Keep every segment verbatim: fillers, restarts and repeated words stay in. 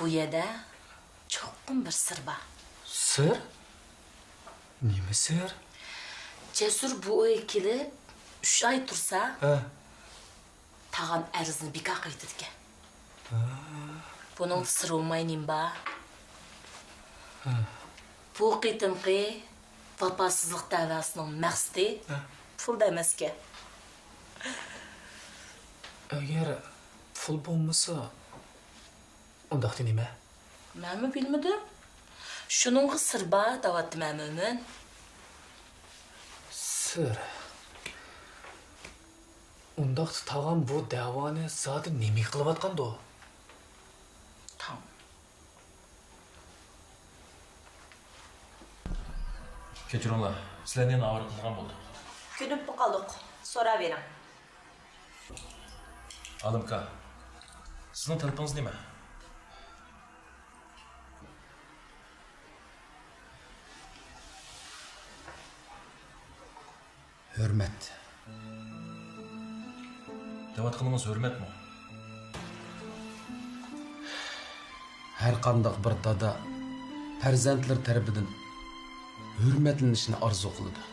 بۇ يەردە چوقۇم بىر سىر بار. سىر؟ نېمە سىر؟ جەسۇر بۇ ئۆيگە كېلىپ ئۈچ ئاي تۇرسا، ھە، تاغام ئەرزىنى بىكار قىلىۋېتىدىكەن. ھە. بۇنىڭدا سىر بولماي نېمە بار؟ ھە. بۇ قېتىمقى ۋاپاسىزلىق دەۋاسىنىڭ مەقسىتى، ھە، پۇل ئەمەسكەن. ئەگەر پۇل بولمىسا، ئۇنداقتا نېمە؟ مەنمۇ بىلمىدىم. شۇنىڭغا سىر بار دەۋاتىمەن، مۆمىن. سىر؟ ئۇنداقتا تاغام بۇ دەۋانى زادى نېمىگە قىلىۋاتقاندۇ؟ تاڭ. كەچۈرۈڭلار، سىلەرنى يەنە ئاۋارە قىلغان بولدۇق. كۆنۈپمۇ قالدۇق. سوراۋېرىڭ. ئالىمكا، سىزنىڭ تەلىپىڭىز نېمە؟ ھۆرمەت. دەۋاتقىنىڭىز ھۆرمەتمۇ؟ ھەرقانداق بىر دادا پەرزەنتلىرى تەرىپىدىن ھۆرمەتلىنىشنى ئارزۇ قىلىدۇ.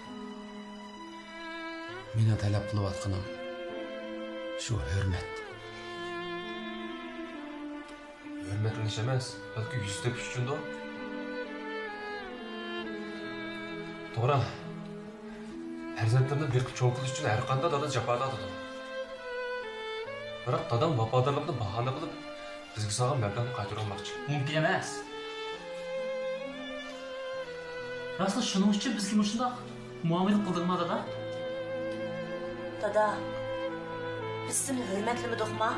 مېنىڭ تەلەپ قىلىۋاتقىنىم شۇ ھۆرمەت. ھۆرمەتلىنىش ئەمەس، بەلكى يۈز تېپىش ئۈچۈندۇ. توغرا، پەرزەنتلىرىنى بېقىپ چوڭ قىلىش ئۈچۈن ھەرقانداق دادا جاپا تارتىدۇ. بىراق دادام ۋاپادارلىقنى باھانە قىلىپ، بىزگە سالغان مەبلەغنى قايتۇرۇۋالماقچى. مۇمكىن ئەمەس. راستلا شۇنىڭ ئۈچۈن بىزگە مۇشۇنداق مۇئامىلە قىلدىڭما، دادا؟ دادا، بىز سېنى ھۆرمەتلىمىدۇقما؟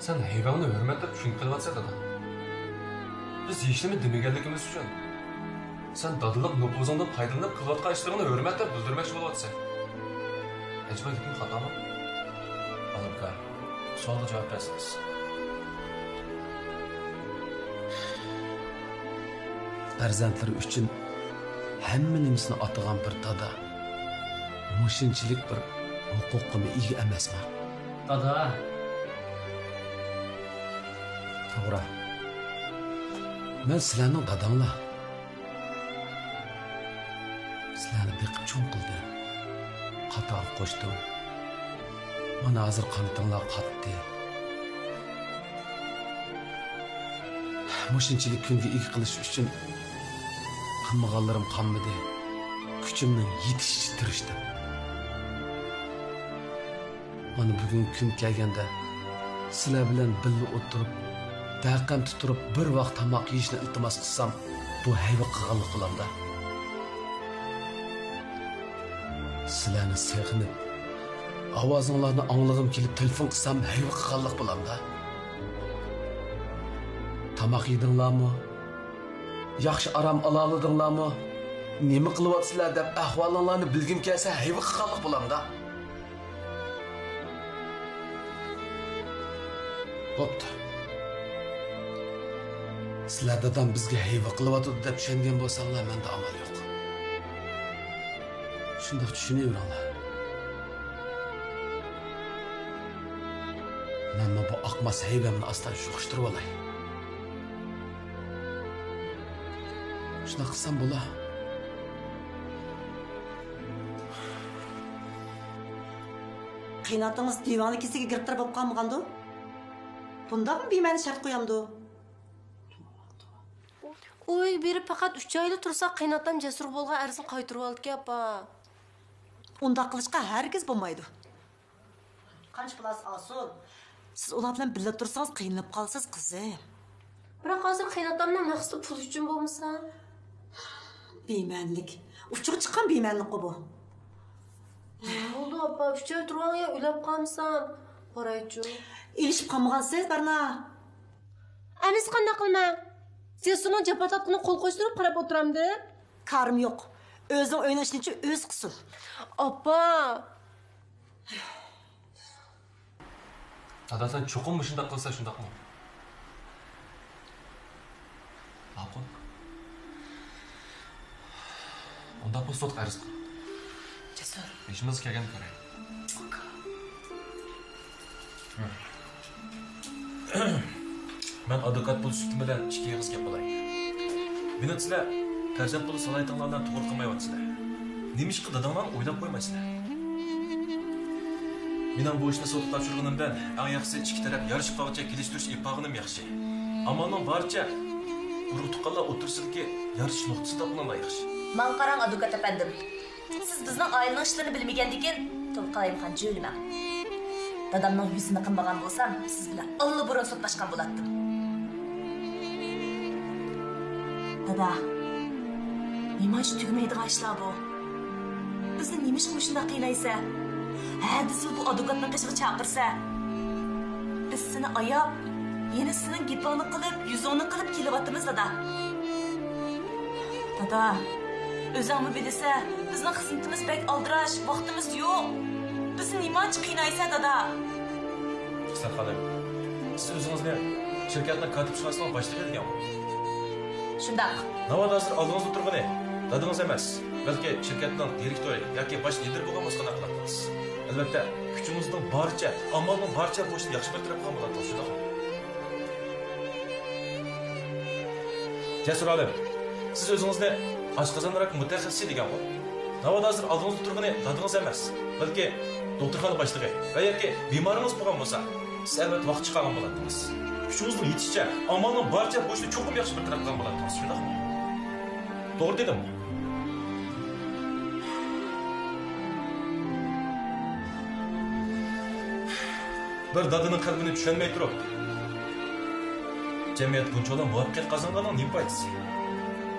سەن ھەيۋەڭنى ھۆرمەتلەپ چۈشىنىپ قېلىۋاتىسەن، دادا. بىز ھېچنېمە دېمىگەنلىكىمىز ئۈچۈن سەن دادىلىق نوپۇزۇڭدىن پايدىلىنىپ قىلىۋاتقان ئىشلىرىڭنى ھۆرمەتلەپ بىلدۈرمەكچى بولۇۋاتىسەن. ئەجەبا گېپىم خاتامۇ؟ ئالىمكا، سوئالغا جاۋاب بەرسىڭىز. پەرزەنتلىرى ئۈچۈن ھەممە نېمىسىنى ئاتىغان بىر دادا مۇشۇنچىلىك بىر ھوقۇققىمۇ ئىگە ئەمەسما؟ دادا. توغرا. مەن سىلەرنىڭ داداڭلار. سىلەرنى بېقىپ چوڭ قىلدىم. قاتارغا قوشتۇم. مانا ھازىر قانىتىڭلار قاتتى. مۇشۇنچىلىك كۈنگە ئىگە قىلىش ئۈچۈن قىلمىغانلىرىم قالمىدى. كۈچۈمنىڭ يېتىشىچە تىرىشتىم. مانا بۈگۈنكى كۈن كەلگەندە، سىلەر بىلەن بىللە ئولتۇرۇپ، دەقەم تۇتۇرۇپ بىر ۋاق تاماق يېيىشنى ئىلتىماس قىلسام، بۇ ھەيۋە قىلغانلىق بولامدا؟ سىلەرنى سېغىنىپ، ئاۋازىڭلارنى ئاڭلىغۇم كېلىپ تېلېفون قىلسام، ھەيۋە قىلغانلىق بولامدا؟ تاماق يېدىڭلارمۇ؟ ياخشى ئارام ئالالىدىڭلارمۇ؟ نېمە قىلىۋاتىسىلەر دەپ ئەھۋالىڭلارنى بىلگۈم كەلسە، ھەيۋە قىلغانلىق بولامدا؟ بوپتۇ. سىلەر دادام بىزگە ھەيۋە قىلىۋاتىدۇ دەپ چۈشەنگەن بولساڭلار، مەندە ئامال يوق. شۇنداق چۈشىنىۋېرىڭلار. مەنمۇ بۇ ئاقماس ھەيۋەمنى ئاستا يۇغۇشتۇرۇۋالاي. شۇنداق قىلسام بولا. قېيىنئاتىڭىز دىۋانە كېسىلىگە گىرىپتار بولۇپ قالمىغاندۇ؟ بۇنداقمۇ بىمەنە شەرت قويامدۇ؟ ئۇ ئۆيگە بېرىپ پەقەت ئۈچ ئايلا تۇرسا، قېيىنئاتام جەسۇرغا بولغان ئەرزىنى قايتۇرۇۋالىدىكەن، ئاپا. ئۇنداق قىلىشقا ھەرگىز بولمايدۇ. قانچە پۇل ئالسا ئالسۇن، سىز ئۇلار بىلەن بىللە تۇرسىڭىز قىينىلىپ قالىسىز، قىزىم. بىراق ھازىر قېيىنئاتامنىڭ مەقسىتى پۇل ئۈچۈن بولمىسا؟ بىمەنىلىك. ئۇچىغا چىققان بىمەنىلىكقۇ بۇ. نېمە بولدى، ئاپا؟ ئۈچ ئاي تۇرغانغا ئۆلۈپ قالمىسام؟ بارايچۇ. ئېلىشىپ قالمىغانسىز، بارنا؟ ئەمىسە قانداق قىلىمەن؟ جەسۇرنىڭ جاپا تارتقىنىغا قول قوشتۇرۇپ قاراپ ئولتۇرامدىم؟ كارىم يوق. ئۆزىنىڭ ئۆيىنىڭ ئىشىنى ئۆزى قىلسۇن. ئاپا! دادا، سەن چوقۇم مۇشۇنداق قىلىسەن، شۇنداقمۇ؟ ماقۇل. ئۇنداق بولسا سوتقا ئەرز قىل. جەسۇر. ئىشىمىزغا كەلگەندە كۆرەيلى. ئاكا. ھە. مەن ئادۋوكات بولۇش سۈپىتىم بىلەن ئىككى ئېغىز گەپ قىلاي. مېنى سىلەر پەرزەنت بولۇش سالاھىيىتىڭلار بىلەن توغرا قىلمايۋاتىسىلەر. نېمىشقا داداڭلارنى ئويلاپ قويمايسىلەر؟ مېنىڭ بۇ ئىشنى سوتقا تاپشۇرغىنىمدىن ئەڭ ياخشىسى ئىككى تەرەپ يارىشىپ قالغۇچە كېلىشتۈرۈش ئېلىپ بارغىنىم ياخشى. ئامالنىڭ بارىچە ئۇرۇق-تۇغقانلار ئوتتۇرىسىدىكى يارىشىش نۇقتىسىدا بولغانلا ياخشى. ماڭا قاراڭ، ئادۋوكات ئەپەندىم. سىز بىزنىڭ ئائىلىنىڭ ئىشلىرىنى بىلمىگەندىكىن، تولقالايمىقان جۆيلىمەڭ. دادامنىڭ يۈزىنى قىلمىغان بولسام، سىز بىلەن ئاللىبۇرۇن سوتلاشقان بولاتتىم. دادا، نېمانچە تۈگىمەيدىغان ئىشلار بۇ؟ بىزنى نېمىشقا مۇشۇنداق قىينايسەن؟ ھە دېسىلا بۇ ئادۋوكاتنىڭ قېشىغا چاقىرىسەن. بىز سېنى ئاياپ، يەنە سېنىڭ گېپىڭنى قىلىپ، يۈزۈڭنى قىلىپ كېلىۋاتىمىز، دادا. دادا، ئۆزۈڭمۇ بىلىسەن، بىزنىڭ خىزمىتىمىز بەك ئالدىراش، ۋاقتىمىز يوق. بىزنى نېمانچە قىينايسەن، دادا؟ ئىسلەت خانىم، سىز ئۆزىڭىزنى شىركەتنىڭ كاتىپ شۇراسىنىڭ باشلىقى دېگەنغۇ؟ شۇنداق. ناۋادا ھازىر ئالدىڭىزدا تۇرغىنى دادىڭىز ئەمەس، بەلكى شىركەتنىڭ دىرېكتورى ياكى باش لىدىرى بولغان بولسا قانداق قىلاتتىڭىز؟ ئەلۋەتتە، كۈچىڭىزنىڭ بارىچە، ئامالنىڭ بارىچە بۇ ئىشنى ياخشى بىر تەرەپ قىلغان بولاتتىڭىز، شۇنداقمۇ؟ جەسۇر ئالىم، سىز ئۆزىڭىزنى ئاشقازان راك مۇتەخەسسىسى دېگەنغۇ؟ ناۋادا ھازىر ئالدىڭىزدا تۇرغىنى دادىڭىز ئەمەس، بەلكى دوختۇرخانا باشلىقى ۋە ياكى بىمارىڭىز بولغان بولسا، سىز ئەلۋەتتە ۋاقىت چىقارغان بولاتتىڭىز. كۈچىڭىزنىڭ يېتىشىچە، ئامالنىڭ بارىچە بۇ ئىشنى چوقۇم ياخشى بىر تەرەپ قىلغان بولاتتىڭىز، شۇنداقمۇ؟ توغرا دېدىممۇ؟ بىر دادىنىڭ قەلبىنى چۈشەنمەي تۇرۇپ، جەمئىيەت بۇنچىۋالا مۇۋەپپەقىيەت قازانغاننىڭ نېمە پايدىسى؟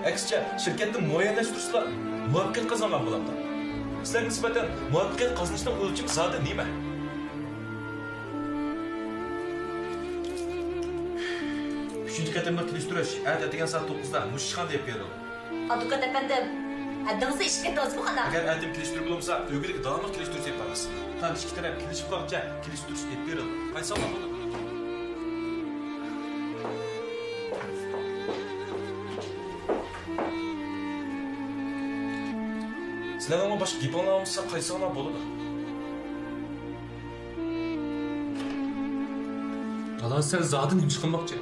ئەكسىچە، شىركەتنى مۇئەييەنلەشتۈرسىلا مۇۋەپپەقىيەت قازانغان بولامدۇ؟ سىلەرگە نىسبەتەن مۇۋەپپەقىيەت قازىنىشنىڭ ئۆلچىمى زادى نېمە؟ ئۈچىنچى قېتىملىق كېلىشتۈرۈش ئەتە ئەتىگەن سائەت توققۇزدا مۇشۇ ئىشخانىدا ئېلىپ بېرىلىدۇ. ئادۋوكات ئەپەندىم، ھەددىڭىزدىن ئېشىپ كەتتىڭىزمۇ قانداق؟ ئەگەر ئەتىم كېلىشتۈرگىلى بولمىسا، ئۆگىدىكى داۋاملىق كېلىشتۈرۈش ئېلىپ بارىمىز. تام ئىككى تەرەپ كېلىشىپ قالغۇچە كېلىشتۈرۈش ئېلىپ بېرىلىدۇ. قايسىڭلار بولىدۇ؟ سىلەرنىڭمۇ باشقا گېپىڭلار بولمىسا، قايسىڭلار بولىدۇ. دادا، سەن زادى نېمە ئىش قىلماقچى؟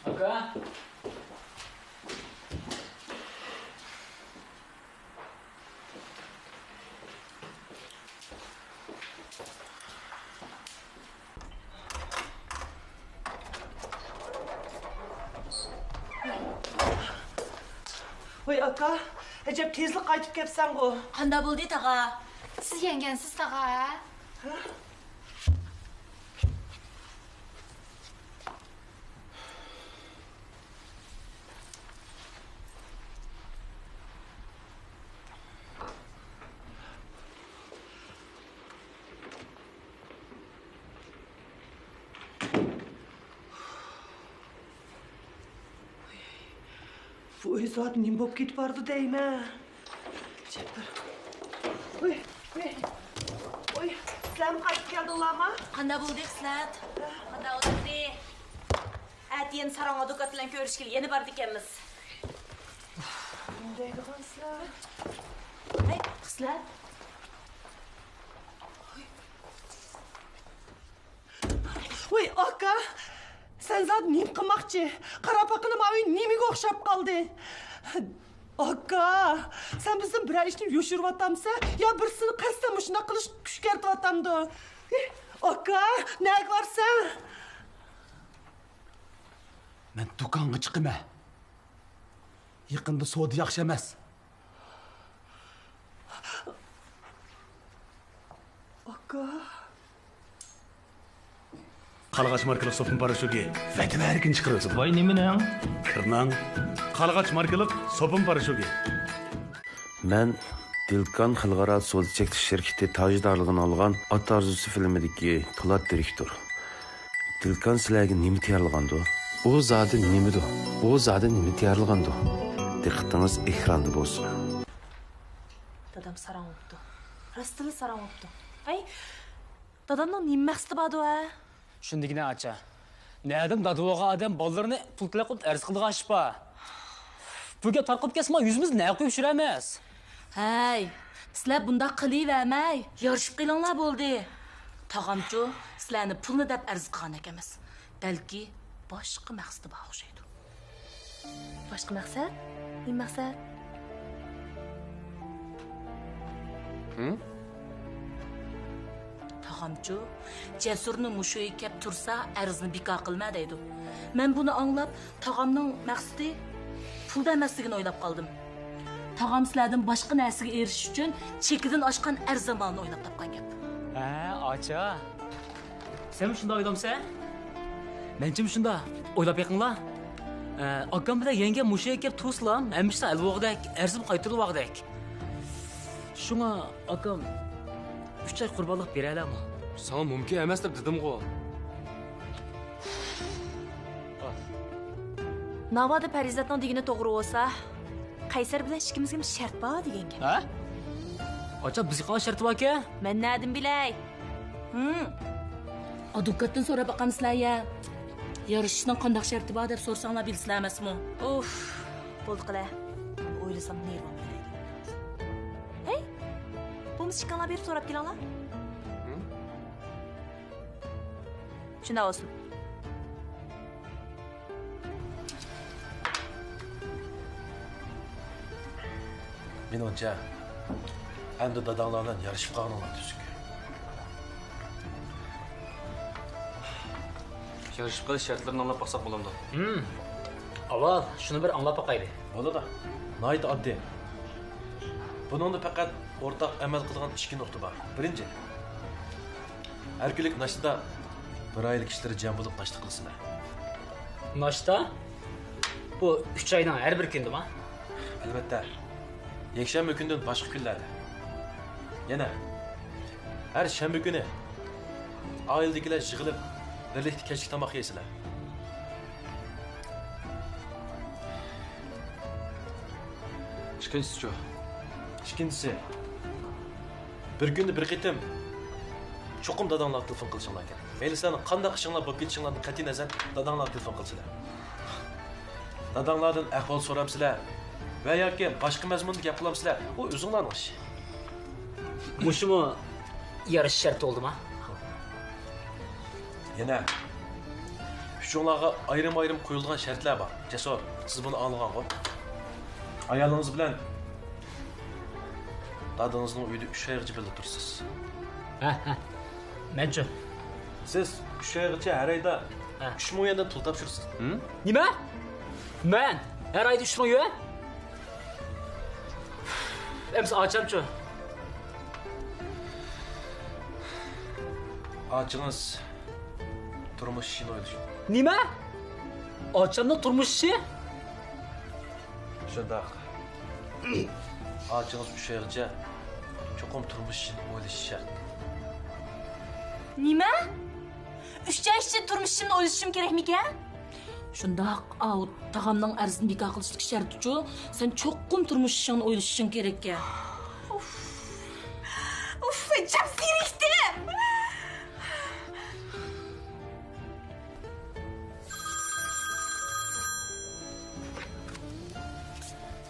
ئاكا. ۋاي ئاكا، ئەجەب تېزلا قايتىپ كەپسەنغۇ. قانداق بولدى تاغا؟ سىز يەڭگەنسىز تاغا، ھە؟ ھە؟ بۇ ئۆي زادى نېمە بولۇپ كېتىپ بارىدۇ دەيمەن. ۋۇي، ۋۇي، ۋۇي، سىلەرمۇ قايتىپ كەلدىڭلارمۇ؟ قانداق بولدى خىسلەت؟ قانداق ئولتۇردى؟ ئەتە يەنە ساراڭ ئادۋوكات بىلەن كۆرۈشكىلى يەنە بارىدىكەنمىز. نېمە دەيدىغانسىلەر؟ ھەي، خىسلەت. ۋاي ئاكا، سەن زادى نېمە قىلماقچى؟ قاراپ باققىلى ماۋۇ ئۆي نېمىگە ئوخشاپ قالدى؟ ئاكا، سەن بىزدىن بىرەر ئىشنى يوشۇرۇۋاتامسەن يا بىرسىنى قەستەن مۇشۇنداق قىلىش كۈچ كەرتىۋاتامدۇ؟ ئاكا، نەگە بارسەن؟ مەن دۇكانغا چىقىمەن. يېقىندا سودا ياخشى ئەمەس. ئاكا. قارلىغاچ ماركىلىق سوپۇن پاراشوكى ۋەتىۋەركىن چىقىرىۋېتىدۇ. ۋاي نېمىنىڭ؟ كىرناڭ. قارلىغاچ ماركىلىق سوپۇن پاراشوكى. مەن دىلكان خەلقئارا سودا چەكلىك شىركىتى تاجدارلىقىنى ئالغان ئات ئارزۇسى فىلىمىدىكى پولات دىرېكتور. دىلكان سىلەرگە نېمە تەييارلىغاندۇ؟ ئۇ زادى نېمىدۇ؟ ئۇ زادى نېمە تەييارلىغاندۇ؟ دىققىتىڭىز ئېكراندا بولسۇن. دادام ساراڭ بوپتۇ. راستتىنلا ساراڭ بوپتۇ. ھەي، دادامنىڭ نېمە مەقسىتى باردۇ ھە؟ شۇندىكىنە ئاچا. نەدىم دادا بولغان ئادەم بالىلىرىنى پۇل تەلەپ قىلىپ ئەرز قىلىدىغان ئىش بار. بۇ گەپ تارقىلىپ كەتسىمۇ يۈزىمىزنى نەگە قويۇپ يۈرەمىز؟ ھەي، سىلەر بۇنداق قىلىۋەرمەي، يارىشىپ قېلىڭلار بولدى. تاغامچۇ سىلەرنى پۇلنى دەپ ئەرز قىلغاندەك ئەمەس. بەلكى باشقا مەقسىتى بار ئوخشايدۇ. باشقا مەقسەت؟ نېمە مەقسەت؟ ھىم؟ تاغامچۇ، جەسۇرنى مۇشۇ يەرگە كەپ تۇرسا، ئەرزنى بىكار قىلما دەيدۇ. مەن بۇنى ئاڭلاپ، تاغامنىڭ مەقسىتى پۇلدا ئەمەسلىكىنى ئويلاپ قالدىم. تاغام سىلەردىن باشقا نەرسىگە ئېرىشىش ئۈچۈن چېكىدىن ئاشقان ئەرزان مالنى ئويلاپ تاپقان گەپ. ھە، ئاچا. سەنمۇ شۇنداق ئويلامسەن؟ مەنچىمۇ شۇنداق. ئويلاپ بېقىڭلار. ئە، ئاكام بىلەن يەڭگەم مۇشۇ يەرگە كەپ تۇرسىلا، ھەممە ئىشلار ھەل بولغۇدەك، ئەرزىمۇ قايتۇرۇلغۇدەك. شۇڭا ئاكام ئۈچ ئاي قۇربانلىق بېرەلەمۇ؟ ساڭا مۇمكىن ئەمەس دەپ دېدىمغۇ. ناۋادا پەرىزاتنىڭ دېگىنى توغرا بولسا، قەيسەر بىلەن ئىككىمىزگىمۇ شەرت بار دېگەن گەپ. ھە؟ ئاچا، بىزگە قانداق شەرت باركەن؟ مەن نەدىن بىلەي؟ ھىم. ئادۋوكاتتىن سوراپ باقامسىلەر يا؟ يارىشىشنىڭ قانداق شەرتى بار دەپ سورىساڭلار بىلىسىلەر ئەمەسمۇ؟ ئۇف، بولدى قىلە. ئويلىسام نېرۋام بېرەيدۇ. ھەي، بولمىسا ئىككىڭلار بېرىپ سوراپ كېلىڭلار. ھىم؟ شۇنداق بولسۇن. مېنىڭچە، ئەمدى داداڭلار بىلەن يارىشىپ قالغىنىڭلار تۈزۈك. يارىشىپ قېلىش شەرتلىرىنى ئاڭلاپ باقساق بولامدۇ؟ ھىم. ئاۋۋال شۇنى بىر ئاڭلاپ باقايلى. بولىدۇ. ناھايىتى ئاددىي. بۇنىڭدا پەقەت ئورتاق ئەمەل قىلىدىغان ئىككى نۇقتا بار. بىرىنچى، ھەر كۈنلۈك ناشتىدا بىر ئائىلە كىشىلىرى جەم بولۇپ ناشتا قىلىسىلەر. ناشتا؟ بۇ ئۈچ ئاينىڭ ھەر بىر كۈنىدىما؟ ئەلۋەتتە. يەكشەنبە كۈنىدىن باشقا كۈنلەردە. يەنە، ھەر شەنبە كۈنى ئائىلىدىكىلەر يىغىلىپ، بىرلىكتە كەچلىك تاماق يەيسىلەر. ئىككىنچىسىچۇ؟ ئىككىنچىسى، بىر كۈندە بىر قېتىم چوقۇم داداڭلارغا تېلېفون قىلىشىڭلار كېرەك. مەيلى سىلەرنىڭ قانداق ئىشىڭلار بولۇپ كېتىشىڭلاردىن قەتئىينەزەر، داداڭلارغا تېلېفون قىلىسىلەر. داداڭلاردىن ئەھۋال سورامسىلەر ۋە ياكى باشقا مەزمۇندا گەپ قىلامسىلەر، ئۇ ئۆزۈڭلارنىڭ ئىشى. مۇشۇمۇ يارىشىش شەرتى بولدىما؟ يەنە ئۈچۈڭلارغا ئايرىم-ئايرىم قويۇلغان شەرتلەر بار. جەسۇر، سىز بۇنى ئاڭلىغانغۇ؟ ئايالىڭىز بىلەن دادىڭىزنىڭ ئۆيىدە ئۈچ ئايغىچە بىللە تۇرىسىز. ھە، ھە. مەنچۇ؟ سىز ئۈچ ئايغىچە ھەر ئايدا ھە. ئۈچ مىڭ يۈەندىن پۇل تاپشۇرىسىز. ھىم؟ نېمە؟ مەن ھەر ئايدا ئۈچ مىڭ يۈەن؟ ئەمسە ئاچامچۇ؟ ئاچىڭىز تۇرمۇش ئىشىنى ئويلىشىدۇ. نېمە؟ ئاچامنىڭ تۇرمۇش ئىشى؟ شۇنداق. ئاچىڭىز ئۈچ ئايغىچە چوقۇم تۇرمۇش ئىشىنى ئويلىشى شەرت. نېمە؟ ئۈچ ئاي ئىچىدە تۇرمۇش ئىشىمنى ئويلىشىشىم كېرەكمىكەن؟ شۇنداق، ئاۋۇ تاغامنىڭ ئەرزىنى بىكار قىلىشتىكى شەرتىچۇ، سەن چوقۇم تۇرمۇش ئىشىڭنى ئويلىشىشىڭ كېرەككەن. ئۇف. ئۇف، جام زېرىكتىم.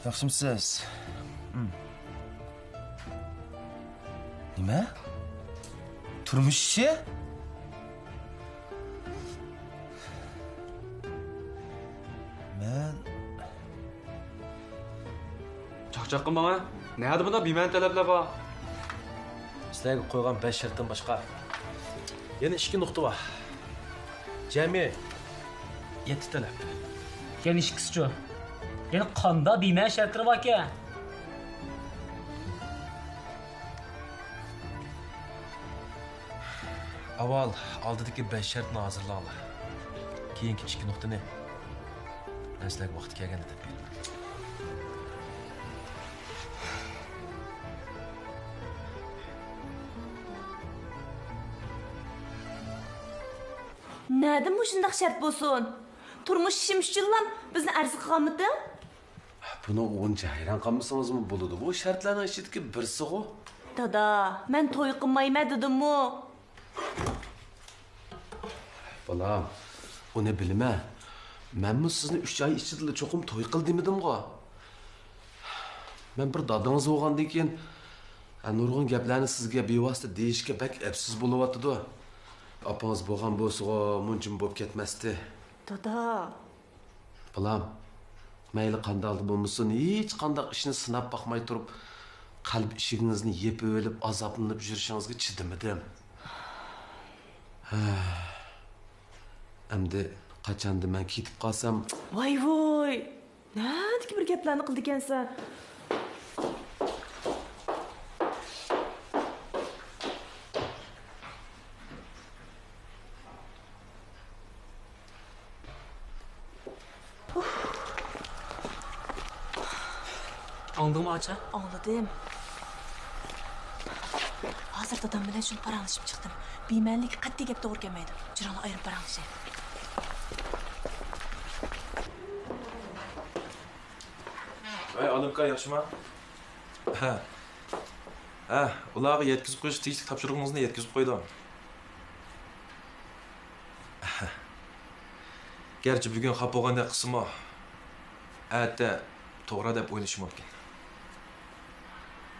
ياخشىمۇسىز؟ ھىم. نېمە؟ تۇرمۇش ئىشى؟ مەن چاقچاق قىلماڭ ھە. نەدە بۇنداق بىمەنە تەلەپلەر بار؟ سىلەرگە قويغان بەش شەرتتىن باشقا يەنە ئىككى نۇقتا بار. جەمئىي يەتتە تەلەپ. يەنە ئىككىسىچۇ؟ يەنە قانداق بىمەنە شەرتلىرى باركەن؟ ئاۋۋال ئالدىدىكى بەش شەرتنى ھازىرلاڭلار. كېيىنكى ئىككى نۇقتىنى مەن سىلەرگە ۋاقتى كەلگەندە دەپ بېرىمەن. نەدىن مۇشۇنداق شەرت بولسۇن؟ تۇرمۇش ئىشىم ئۈچۈنلا بىزنى ئەرز قىلغانمىدىڭ؟ بۇنىڭغا ئۇنچە ھەيران قالمىسىڭىزمۇ بولىدۇ، بۇ شەرتلەرنىڭ ئىچىدىكى بىرسىغۇ. دادا، مەن توي قىلمايمەن دېدىممۇ؟ بالام، ئۇنى بىلىمەن. مەنمۇ سىزنى ئۈچ ئاي ئىچىدىلا چوقۇم توي قىل دېمىدىمغۇ؟ مەن بىر دادىڭىز بولغاندىن كېيىن، ھە، نۇرغۇن گەپلەرنى سىزگە بىۋاسىتە دېيىشكە بەك ئەپسىز بولۇۋاتىدۇ. ئاپىڭىز بولغان بولسىغۇ، مۇنچىمۇ بولۇپ كەتمەستى. دادا. بالام، مەيلى قانداقلا بولمىسۇن، ھېچقانداق ئىشنى سىناپ باقماي تۇرۇپ، قەلب ئىشىكىڭىزنى يېپىۋېلىپ، ئازابلىنىپ يۈرۈشىڭىزگە چىدىمىدىم. ھە. ئەمدى قاچاندا مەن كېتىپ قالسام. ۋاي ۋوي! نەدىكى بىر گەپلەرنى قىلىدىكەنسەن؟ ئاڭلىدىڭمۇ، ئاچا؟ ئاڭلىدىم. ھازىر دادام بىلەن شۇنى پاراڭلىشىپ چىقتىم. بىمەنىلىككە قەتئىي گەپ توغرا كەلمەيدۇ. جۈرۈڭلار ئايرىپ پاراڭلىشايلى. ۋەي، ئالىمكا، ياخشىما؟ ھە. ھە، ئۇلارغا يەتكۈزۈپ قويۇش تېگىشلىك تاپشۇرۇقىڭىزنى يەتكۈزۈپ قويدۇم. گەرچە بۈگۈن خاپا بولغاندەك قىلسىمۇ، ئەتە توغرا دەپ ئويلىشى مۇمكىن.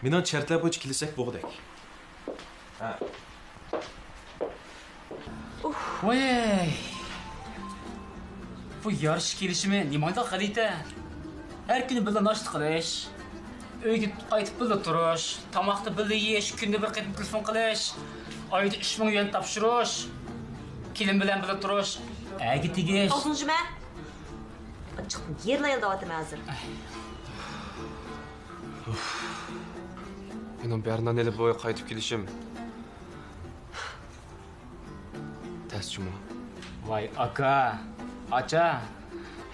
مېنىڭ شەرتلەر بويىچە كېلىشسەك بولغۇدەك. ھە. ۋاي! بۇ يارىشىش كېلىشىمى نېمانداق غەلىتە؟ ھەر كۈنى بىللە ناشتا قىلىش، ئۆيگە قايتىپ بىللە تۇرۇش، تاماقنى بىللە يېيىش، كۈندە بىر قېتىم تېلېفون قىلىش، ئايدا ئۈچ مىڭ يۈەن تاپشۇرۇش، كېلىن بىلەن بىللە تۇرۇش، ئەگە تېگىش. ئاغزىڭنى يۇمە! ئاچچىقتىن يېرىلا يالداۋاتىمەن ھازىر. مېنىڭ بەرنانى ئېلىپ بۇ يەرگە قايتىپ كېلىشىم تەس جۇمۇ. ۋاي ئاكا، ئاچا،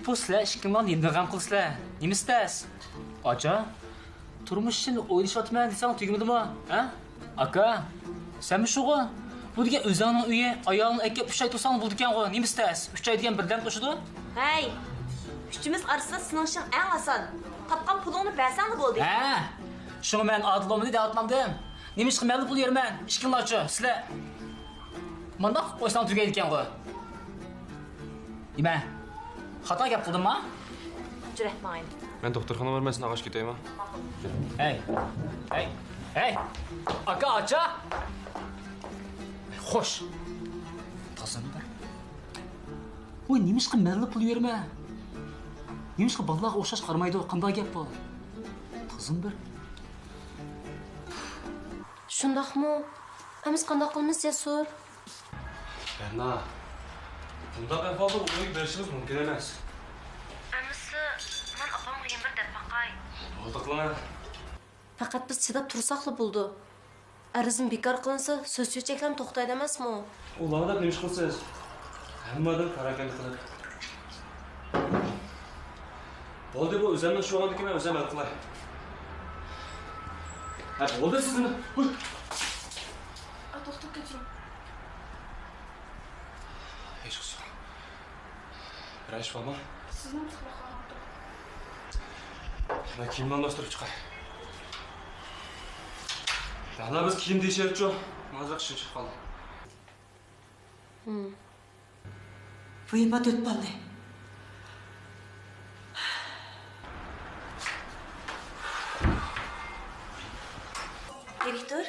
بۇ سىلەر ئىككىڭلار نېمىدىن غەم قىلىسىلەر؟ نېمىسى تەس؟ ئاچا، تۇرمۇش ئۈچۈن ئويلىشىۋاتىمەن دېسەڭ تۈگىمىدىمۇ؟ ھە؟ ئاكا، سەنمۇ شۇغۇ؟ بۇ دېگەن ئۆزۈڭنىڭ ئۆيى، ئايالىڭنى ئەكەپ ئۈچ ئاي تۇرساڭ بولىدىكەنغۇ، نېمىسى تەس؟ ئۈچ ئاي دېگەن بىردەم توشىدۇ. ھەي، ئۈچىمىز ئارىسىدا سېنىڭ ئىشىڭ ئەڭ ئاسان. تاپقان پۇلۇڭنى بەرسەڭلا بولدى. ھە، شۇڭا مەن ئادىل بولمىدى دەۋاتمامدىم. نېمىشقا مەنلا پۇل يۈرىمەن؟ ئىككىڭلارچۇ، سىلەر؟ مانداق قىلىپ قويساڭ تۈگەيدىكەنغۇ. نېمە؟ خاتا گەپ قىلدىمما؟ جۈرەت ماڭايلى. مەن دوختۇرخانىغا بارماي سېنى ئاغاچ كېتەيما؟ ھەي! ھەي! ھەي! ئاكا، ئاچا! خوش! تازا بىر. ۋوي، نېمىشقا مەنلا پۇل يۈرمە؟ نېمىشقا بالىلارغا ئوخشاش قارىمايدۇ؟ قانداق گەپ بۇ؟ تازا بىر. شۇنداقمۇ؟ ئەمىسە قانداق قىلىمىز، جەسۇر؟ بەرنا، بۇنداق ئەھۋالدا ئۇ ئۆيگە بېرىشىڭىز مۇمكىن ئەمەس. ئەمىسە، مەن ئاپامغا يەنە بىر دەپ باقاي. بولدى، قىلىڭە. پەقەت بىز چىداپ تۇرساقلا بولىدۇ. ئەرزىم بىكار قىلىنسا، سۆز-چۆچەكلەرمۇ توختايدۇ ئەمەسمۇ؟ ئۇ لاڭداپ نېمە ئىش قىلىسىز؟ ھەممە ئادەم پاراكەندە قىلىدۇ. بولدى، بۇ ئۆزەمنىڭ ئىشى بولغاندىكىن مەن ئۆزۈم ھەل قىلاي. ھە، بولدى سىز نېمە؟ ھۇي! ئا، توختاپ كەتسۇن. ھېچقىسى يوق. بىرەر ئىش بارمۇ؟ سىزنىڭ تۇخلۇقلارنىڭ. مەن كىيىمنى ئالماشتۇرۇپ چىقاي. يەنە بىز كىيىم دېيىشەيلىچۇ؟ ماڭا ئىشىم چىقىپ قالدى. ھىم. بۇ يەر مانا تۆت بالىنى. دىرېكتور.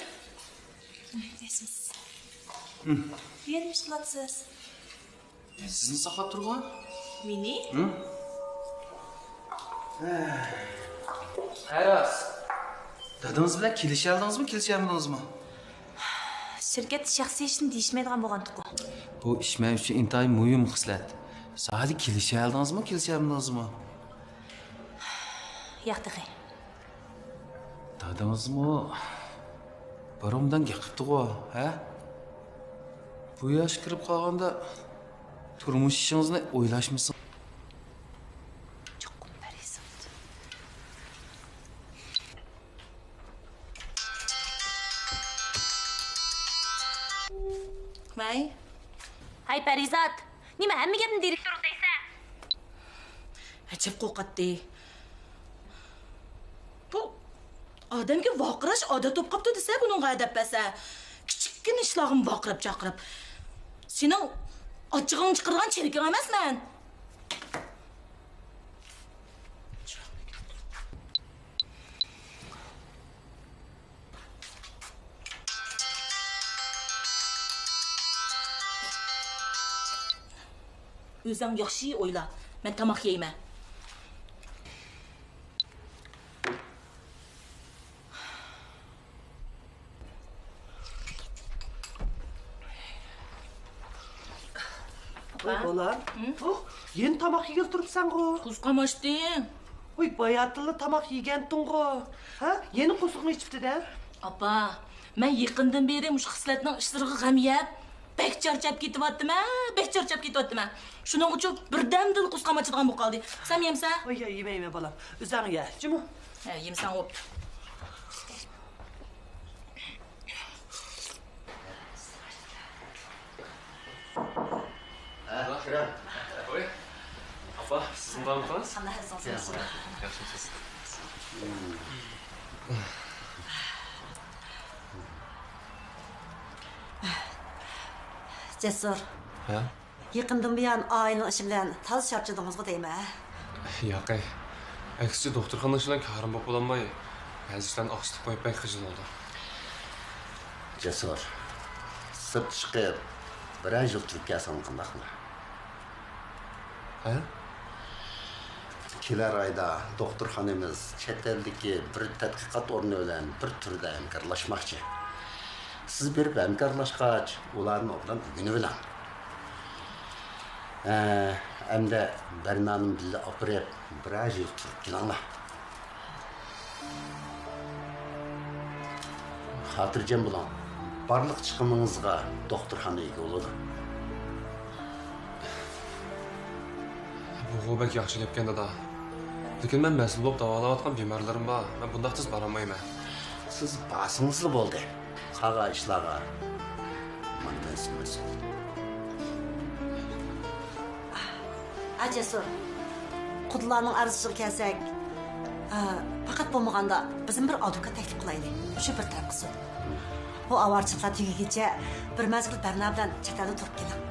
ياخشىمۇسىز؟ ھىم. بۇ يەردە نېمە ئىش قىلاتسىز؟ سىزنى ساقلاپ تۇرغان. مېنى؟ ھىم؟ ھە راست. دادىڭىز بىلەن كېلىشەلدىڭىزمۇ، كېلىشەلمىدىڭىزمۇ؟ شىركەتتە شەخسىي ئىشنى دېيىشمەيدىغان بولغانتۇققۇ. بۇ ئىش مەن ئۈچۈن ئىنتايىن مۇھىم خىسلەت. سىز ھازىر كېلىشەلدىڭىزمۇ، كېلىشەلمىدىڭىزمۇ؟ ياق تېخى. دادىڭىزمۇ بۇرۇندىن گەپ قىپتىغۇ، ھە؟ بۇ ياشقا كىرىپ قالغاندا تۇرمۇش ئىشىڭىزنى ئويلاشمىسىڭىز. چوقۇم پەرىزات. ۋەي. ھەي، پەرىزات! نېمە، ھەممە گەپنى دىرېكتورغا دەيسەن؟ ئەجەب قورقاتتى. بۇ ئادەمگە ۋارقىراش ئادەت بولۇپ قاپتۇ دېسە، بۇنىڭغا ئەدەپ بەرسە. كىچىككىنە ئىشلارغىمۇ ۋارقىراپ-چارقىراپ. سېنىڭ ئاچچىقىڭنى چىقىرىدىغان چېلىكىڭ ئەمەسمەن. ئۆزۈڭ ياخشى ئويلا، مەن تاماق يەيمەن. ۋوي، بالام. ھە؟ ۋوھ، يەنە تاماق يېگىلى تۇرۇپسەنغۇ؟ قۇسقام ئاچتى. ۋوي، باياتىنلا تاماق يېگەنتىڭغۇ؟ ھە؟ يەنە قورسىقىڭ ئېچىپتۇ-دە. ئاپا، مەن يېقىندىن بېرى مۇشۇ خىسلەتنىڭ ئىسرىغا غەم يەپ، بەك چارچاپ كېتىۋاتىمەن، بەك چارچاپ كېتىۋاتىمەن. شۇنىڭ ئۈچۈن بىردەمدىلا قۇسقام ئاچىدىغان بولۇپ قالدى. سەن يەمسەن؟ ۋوي، يا، يېمەيمەن، بالام. ئۆزۈڭ يە، جۇمۇ. ھە، يېمىسەڭ بوپتۇ. ھە، كىرىڭ. ۋوي، ئاپا، سىزمۇ بارمىسىز؟ ئاللا رازى بولسۇن. ياخشىمۇسىز؟ جەسۇر. ھە؟ يېقىندىن بۇيان ئائىلىنىڭ ئىشى بىلەن تازا چارچىدىڭىزغۇ دەيمەن. ياقەي. ئەكسىچە، دوختۇرخانا ئىشى بىلەن كارىم بولۇپ بولالماي، بەزى ئىشلارنى ئاقسىتىپ قويۇپ بەك خىجىل بولدۇم. جەسۇر، سىرتقا چىقىپ بىرەر يىل تۇرۇپ كەلسەڭ قانداقمۇ؟ ھە؟ كېلەر ئايدا دوختۇرخانىمىز چەت ئەلدىكى بىر تەتقىقات ئورنى بىلەن بىر تۈردە ھەمكارلاشماقچى. سىز بېرىپ ھەمكارلاشقاچ، ئۇلارنىڭ ئورنىدىن ئۆگىنىۋېلىڭ. ھە، ئەمدى بەرنانىمۇ بىللە ئاپىرىپ، بىرەر يىل تۇرۇپ كېلىڭلار. خاتىرجەم بولۇڭ، بارلىق چىقىمىڭىزغا دوختۇرخانا ئىگە بولىدۇ. بۇغۇ بەك ياخشى گەپكەن، دادا. لېكىن مەن مەسئۇل بولۇپ داۋالاۋاتقان بىمارلىرىم بار. مەن بۇنداق تېز بارالمايمەن. سىز بارسىڭىزلا بولدى. قالغان ئىشلارغا مانا مەن سىز مەسئۇل. ھە، جەسۇر، قۇدىلارنىڭ ئارزۇسىغا كەلسەك، ئە، پەقەت بولمىغاندا بىزمۇ بىر ئادۋوكات تەكلىپ قىلايلى. شۇ بىر تەرەپ قىلسۇن. بۇ ئاۋارىچىلىقلار تۈگىگىچە بىر مەزگىل بەرنا بىلەن چەت ئەلدە تۇرۇپ كېلىڭ.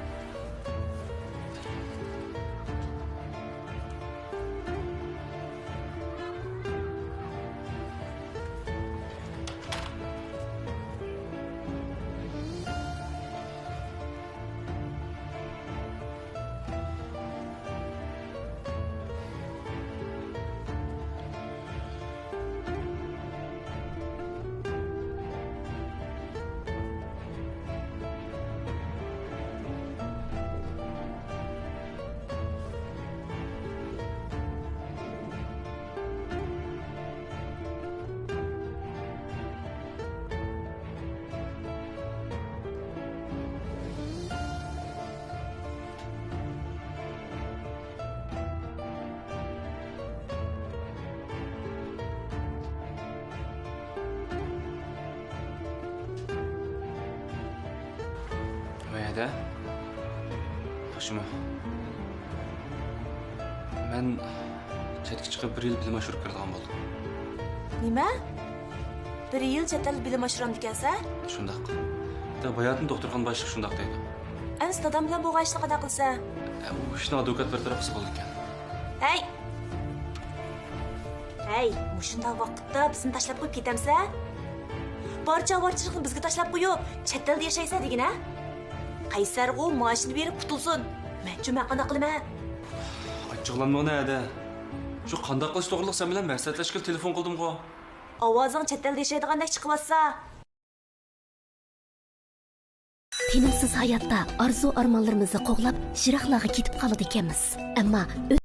ۋەدە، ياخشىمۇ؟ مەن چەتكە چىقىپ بىر يىل بىلىم ئاشۇرۇپ كىرىدىغان بولدۇم. نېمە؟ بىر يىل چەت ئەلدە بىلىم ئاشۇرامدىكەنسەن؟ شۇنداق. دە، باياتىن دوختۇرخانا باشلىقى شۇنداق دەيدۇ. ئەمىسە دادام بىلەن بولغان ئىشنى قانداق قىلىسەن؟ ئە، ئۇ ئىشنى ئادۋوكات بىر تەرەپ قىلسا بولىدىكەن. ھەي! ھەي، مۇشۇنداق ۋاقىتتا بىزنى تاشلاپ قويۇپ كېتەمسەن؟ بارچە ئاۋارىچىلىقنى بىزگە تاشلاپ قويۇپ، چەت ئەلدە ياشايسەن دېگىنە؟ قەيسەرغۇ مائاشىنى بېرىپ قۇتۇلسۇن. مەنچۇ مەن قانداق قىلىمەن؟ ئاچچىقلانمىغىنە ھەدە. شۇ قانداق قىلىش توغرىلىق سەن بىلەن مەسلىھەتلەشكىلى تېلېفون قىلدىمغۇ. ئاۋازىڭ چەت ئەلدە ياشايدىغاندەك چىقىۋاتسا. تىنىمسىز ھاياتتا ئارزۇ-ئارمانلىرىمىزنى قوغلاپ، يىراقلارغا كېتىپ قالىدىكەنمىز. ئەمما